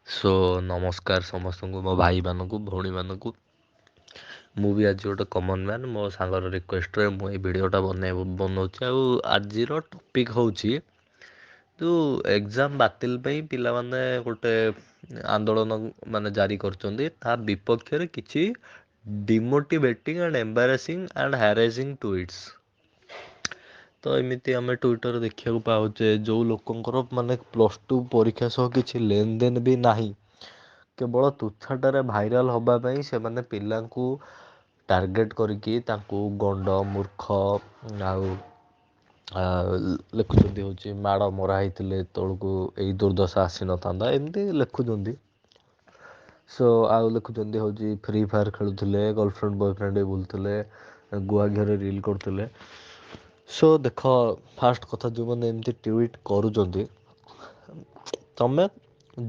Show ନମସ୍କାର ସମସ୍ତଙ୍କୁ, ମୋ ଭାଇମାନଙ୍କୁ, ଭଉଣୀମାନଙ୍କୁ। ମୁଁ ବି ଆଜି ଗୋଟେ କମନ୍ ମ୍ୟାନ୍। ମୋ ସାଙ୍ଗର ରିକ୍ୱେଷ୍ଟରେ ମୁଁ ଏଇ ଭିଡ଼ିଓଟା ବନଉଛି। ଆଉ ଆଜିର ଟପିକ୍ ହେଉଛି ଯେଉଁ ଏକ୍ଜାମ୍ ବାତିଲ ପାଇଁ ପିଲାମାନେ ଗୋଟେ ଆନ୍ଦୋଳନ ମାନେ ଜାରି କରିଛନ୍ତି, ତା ବିପକ୍ଷରେ କିଛି demotivating and embarrassing and harassing tweets। ତ ଏମିତି ଆମେ ଟ୍ୱିଟର୍ ଦେଖିବାକୁ ପାଉଛେ, ଯେଉଁ ଲୋକଙ୍କର ମାନେ +2 ପରୀକ୍ଷା ସହ କିଛି ଲେନଦେନ ବି ନାହିଁ, କେବଳ ତୁଚ୍ଛାଟାରେ ଭାଇରାଲ୍ ହେବା ପାଇଁ ସେମାନେ ପିଲାଙ୍କୁ ଟାର୍ଗେଟ୍ କରିକି ତାଙ୍କୁ ଗଣ୍ଡ, ମୂର୍ଖ ଆଉ ଲେଖୁଛନ୍ତି। ହେଉଛି ମାଡ଼ ମରା ହେଇଥିଲେ ତଳକୁ ଏଇ ଦୁର୍ଦ୍ଦଶା ଆସିନଥାନ୍ତା, ଏମିତି ଲେଖୁଛନ୍ତି। ସୋ ଆଉ ଲେଖୁଛନ୍ତି ହେଉଛି ଫ୍ରି ଫାୟାର୍ ଖେଳୁଥିଲେ, ଗର୍ଲଫ୍ରେଣ୍ଡ ବୟଫ୍ରେଣ୍ଡ ବୁଲୁଥିଲେ, ଗୁଆ ଘିଅରେ ରିଲ୍ କରୁଥିଲେ। ସୋ ଦେଖ, ଫାଷ୍ଟ କଥା, ଯେଉଁମାନେ ଏମିତି ଟ୍ୱିଟ୍ କରୁଛନ୍ତି, ତମେ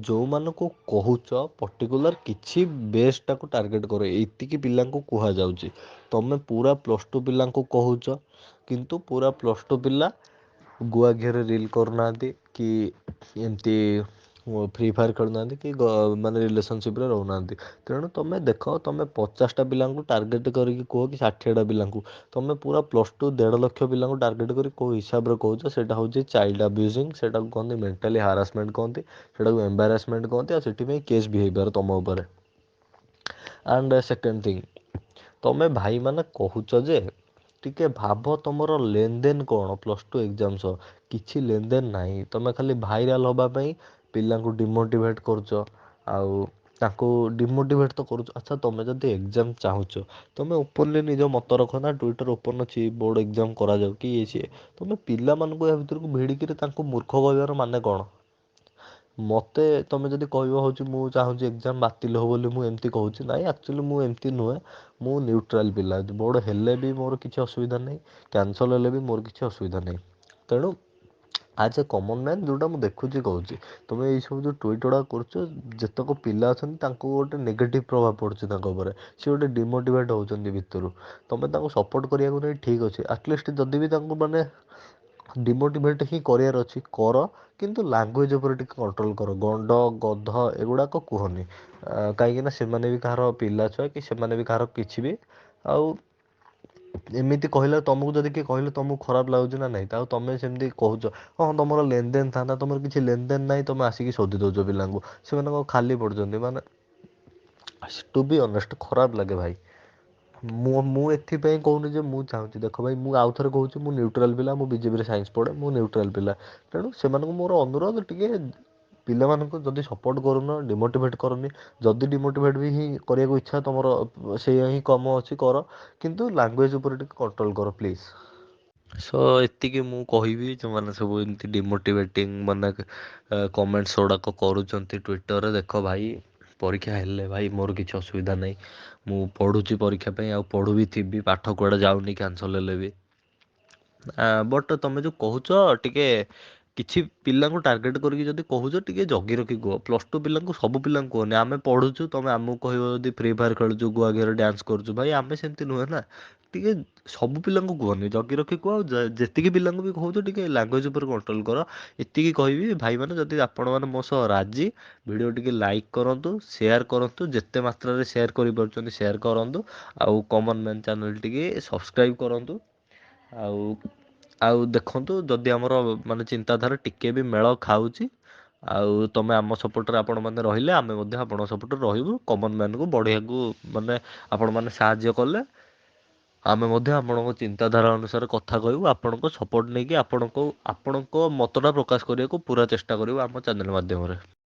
ଯେଉଁମାନଙ୍କୁ କହୁଛ ପର୍ଟିକୁଲାର କିଛି ବେସ୍ଟାକୁ ଟାର୍ଗେଟ୍ କର। ଏତିକି ପିଲାଙ୍କୁ କୁହାଯାଉଛି, ତମେ ପୁରା +2 ପିଲାଙ୍କୁ କହୁଛ, କିନ୍ତୁ ପୁରା +2 ପିଲା ଗୁଆ ଘିଅରେ ରିଲ୍ କରୁନାହାନ୍ତି କି ଏମିତି ଫ୍ରି ଫାୟାର୍ ଖେଳୁନାହାନ୍ତି କି ମାନେ ରିଲେସନସିପ୍ରେ ରହୁନାହାନ୍ତି। ତେଣୁ ତମେ ଦେଖ, ତମେ 50ଟା ପିଲାଙ୍କୁ ଟାର୍ଗେଟ୍ କରିକି କୁହ କି 60ଟା ପିଲାଙ୍କୁ, ତମେ ପୁରା +2 1.5 ଲକ୍ଷ ପିଲାଙ୍କୁ ଟାର୍ଗେଟ୍ କରି କେଉଁ ହିସାବରେ କହୁଛ? ସେଇଟା ହେଉଛି ଚାଇଲ୍ଡ ଆବ୍ୟୁଜିଂ, ସେଇଟାକୁ କହନ୍ତି ମେଣ୍ଟାଲି ହାରାସମେଣ୍ଟ କହନ୍ତି, ସେଇଟାକୁ ଏମ୍ବାରାସମେଣ୍ଟ କହନ୍ତି, ଆଉ ସେଥିପାଇଁ କେସ୍ ବି ହେଇପାରେ ତମ ଉପରେ। ଆଣ୍ଡ ସେକେଣ୍ଡ ଥିଙ୍ଗ, ତମେ ଭାଇମାନେ କହୁଛ ଯେ ଟିକେ ଭାବ, ତମର ଲେନଦେନ କ'ଣ +2 ଏକ୍ଜାମ୍ ସହ? କିଛି ଲେନଦେନ ନାହିଁ। ତମେ ଖାଲି ଭାଇରାଲ୍ ହେବା ପାଇଁ ପିଲାଙ୍କୁ ଡିମୋଟିଭେଟ୍ କରୁଛ, ଆଉ ତାଙ୍କୁ ଡିମୋଟିଭେଟ୍ ତ କରୁଛ। ଆଚ୍ଛା, ତମେ ଯଦି ଏକ୍ଜାମ୍ ଚାହୁଁଛ, ତମେ ଓପନଲି ନିଜ ମତ ରଖ ନା। ଟ୍ୱିଟର୍ ଓପନ୍ ଅଛି, ବୋର୍ଡ଼ ଏକ୍ଜାମ୍ କରାଯାଉ କି ଇଏ ସିଏ। ତମେ ପିଲାମାନଙ୍କୁ ଏହା ଭିତରକୁ ଭିଡ଼ିକିରି ତାଙ୍କୁ ମୂର୍ଖ କହିବାର ମାନେ କ'ଣ? ମୋତେ ତମେ ଯଦି କହିବ ହେଉଛି ମୁଁ ଚାହୁଁଛି ଏକ୍ଜାମ୍ ବାତିଲ ହଉ ବୋଲି ମୁଁ ଏମିତି କହୁଛି, ନାଇଁ, ଆକ୍ଚୁଆଲି ମୁଁ ଏମିତି ନୁହେଁ। ମୁଁ ନ୍ୟୁଟ୍ରାଲ୍ ପିଲା। ବୋର୍ଡ଼ ହେଲେ ବି ମୋର କିଛି ଅସୁବିଧା ନାହିଁ, କ୍ୟାନସଲ୍ ହେଲେ ବି ମୋର କିଛି ଅସୁବିଧା ନାହିଁ। ତେଣୁ ଆଜ୍ ଏ କମନ୍ ମ୍ୟାନ୍ ଯେଉଁଟା ମୁଁ ଦେଖୁଛି କହୁଛି। ତୁମେ ଏଇସବୁ ଯେଉଁ ଟ୍ୱିଟ୍ ଗୁଡ଼ାକ କରୁଛ, ଯେତକ ପିଲା ଅଛନ୍ତି ତାଙ୍କୁ ଗୋଟେ ନେଗେଟିଭ୍ ପ୍ରଭାବ ପଡ଼ୁଛି ତାଙ୍କ ଉପରେ, ସେ ଗୋଟେ ଡିମୋଟିଭେଟ୍ ହେଉଛନ୍ତି ଭିତରୁ। ତୁମେ ତାଙ୍କୁ ସପୋର୍ଟ କରିବାକୁ ନାହିଁ, ଠିକ୍ ଅଛି, ଆଟଲିଷ୍ଟ ଯଦି ବି ତାଙ୍କୁ ମାନେ ଡିମୋଟିଭେଟ୍ ହିଁ କରିବାର ଅଛି କର, କିନ୍ତୁ ଲାଙ୍ଗୁଏଜ୍ ଉପରେ ଟିକେ କଣ୍ଟ୍ରୋଲ୍ କର। ଗଣ୍ଡ, ଗଧ ଏଗୁଡ଼ାକ କୁହନି, କାହିଁକିନା ସେମାନେ ବି କାହାର ପିଲା ଛୁଆ କି ସେମାନେ ବି କାହାର କିଛି ବି। ଆଉ ଏମିତି କହିଲେ ତୁମକୁ ଯଦି କିଏ କହିଲେ ତୁମକୁ ଖରାପ ଲାଗୁଛି ନା ନାହିଁ? ଆଉ ତୁମେ ସେମିତି କହୁଛ, ହଁ, ତୁମର ଲେନଦେନ ଥାନ୍ତା। ତୁମର କିଛି ଲେନଦେନ ନାହିଁ, ତୁମେ ଆସିକି ଶୋଧି ଦେଉଛ ପିଲାଙ୍କୁ। ସେମାନେ କ'ଣ ଖାଲି ପଡ଼ୁଛନ୍ତି? ମାନେ ଟୁ ବି ଅନେଷ୍ଟ ଖରାପ ଲାଗେ ଭାଇ। ମୁଁ ଏଥିପାଇଁ କହୁନି ଯେ ମୁଁ ଚାହୁଁଛି। ଦେଖ ଭାଇ, ମୁଁ ଆଉ ଥରେ କହୁଛି, ମୁଁ ନ୍ୟୁଟ୍ରାଲ୍ ପିଲା। ମୁଁ ବିଜେପିରେ ସାଇନ୍ସ ପଢ଼େ, ମୁଁ ନ୍ୟୁଟ୍ରାଲ୍ ପିଲା। ତେଣୁ ସେମାନଙ୍କୁ ମୋର ଅନୁରୋଧ, ଟିକେ ପିଲାମାନଙ୍କୁ ଯଦି ସପୋର୍ଟ କରୁନ, ଡିମୋଟିଭେଟ୍ କରନି। ଯଦି ଡିମୋଟିଭେଟ୍ ବି ହିଁ କରିବାକୁ ଇଚ୍ଛା ତୁମର, ସେଇଆ ହିଁ କାମ ଅଛି, କର, କିନ୍ତୁ ଲାଙ୍ଗୁଏଜ୍ ଉପରେ ଟିକେ କଣ୍ଟ୍ରୋଲ୍ କର ପ୍ଲିଜ୍। ସୋ ଏତିକି ମୁଁ କହିବି, ଯେଉଁମାନେ ସବୁ ଏମିତି ଡିମୋଟିଭେଟିଂ ମାନେ କମେଣ୍ଟସ୍ ଗୁଡ଼ାକ କରୁଛନ୍ତି ଟ୍ୱିଟର୍ରେ, ଦେଖ ଭାଇ, ପରୀକ୍ଷା ହେଲେ ଭାଇ ମୋର କିଛି ଅସୁବିଧା ନାହିଁ। ମୁଁ ପଢ଼ୁଛି ପରୀକ୍ଷା ପାଇଁ ଆଉ ପଢ଼ୁ ବି ଥିବି। ପାଠ କୁଆଡ଼େ ଯାଉନି କ୍ୟାନସଲ୍ ହେଲେ ବି। ବଟ୍ ତମେ ଯେଉଁ କହୁଛ, ଟିକେ କିଛି ପିଲାଙ୍କୁ ଟାର୍ଗେଟ୍ କରିକି ଯଦି କହୁଛ, ଟିକେ ଜଗି ରଖି କୁହ। +2 ପିଲାଙ୍କୁ, ସବୁ ପିଲାଙ୍କୁ କୁହନି। ଆମେ ପଢ଼ୁଛୁ, ତମେ ଆମକୁ କହିବ ଯଦି ଫ୍ରି ଫାୟାର୍ ଖେଳୁଛୁ, ଗୁଆ ଘିଅରେ ଡ୍ୟାନ୍ସ କରୁଛୁ, ଭାଇ ଆମେ ସେମିତି ନୁହେଁ ନା। ଟିକେ ସବୁ ପିଲାଙ୍କୁ କୁହନି, ଜଗି ରଖି କୁହ। ଆଉ ଯେତିକି ପିଲାଙ୍କୁ ବି କହୁଛ, ଟିକେ ଲାଙ୍ଗୁଏଜ୍ ଉପରେ କଣ୍ଟ୍ରୋଲ୍ କର। ଏତିକି କହିବି ଭାଇମାନେ। ଯଦି ଆପଣମାନେ ମୋ ସହ ରାଜି, ଭିଡ଼ିଓ ଟିକେ ଲାଇକ୍ କରନ୍ତୁ, ସେୟାର କରନ୍ତୁ, ଯେତେ ମାତ୍ରାରେ ସେୟାର କରିପାରୁଛନ୍ତି ସେୟାର କରନ୍ତୁ, ଆଉ କମନ୍ ମ୍ୟାନ୍ ଚ୍ୟାନେଲ୍ ଟିକେ ସବସ୍କ୍ରାଇବ୍ କରନ୍ତୁ। ଆଉ ଦେଖନ୍ତୁ, ଯଦି ଆମର ମାନେ ଚିନ୍ତାଧାରା ଟିକେ ବି ମେଳ ଖାଉଛି ଆଉ ତୁମେ ଆମ ସପୋର୍ଟରେ ଆପଣମାନେ ରହିଲେ, ଆମେ ମଧ୍ୟ ଆପଣଙ୍କ ସପୋର୍ଟରେ ରହିବୁ। କମନ୍ ମ୍ୟାନ୍କୁ ବଢ଼ିବାକୁ ମାନେ ଆପଣମାନେ ସାହାଯ୍ୟ କଲେ ଆମେ ମଧ୍ୟ ଆପଣଙ୍କ ଚିନ୍ତାଧାରା ଅନୁସାରେ କଥା କହିବୁ। ଆପଣଙ୍କ ସପୋର୍ଟ ନେଇକି ଆପଣଙ୍କ ମତଟା ପ୍ରକାଶ କରିବାକୁ ପୁରା ଚେଷ୍ଟା କରିବୁ ଆମ ଚ୍ୟାନେଲ୍ ମାଧ୍ୟମରେ।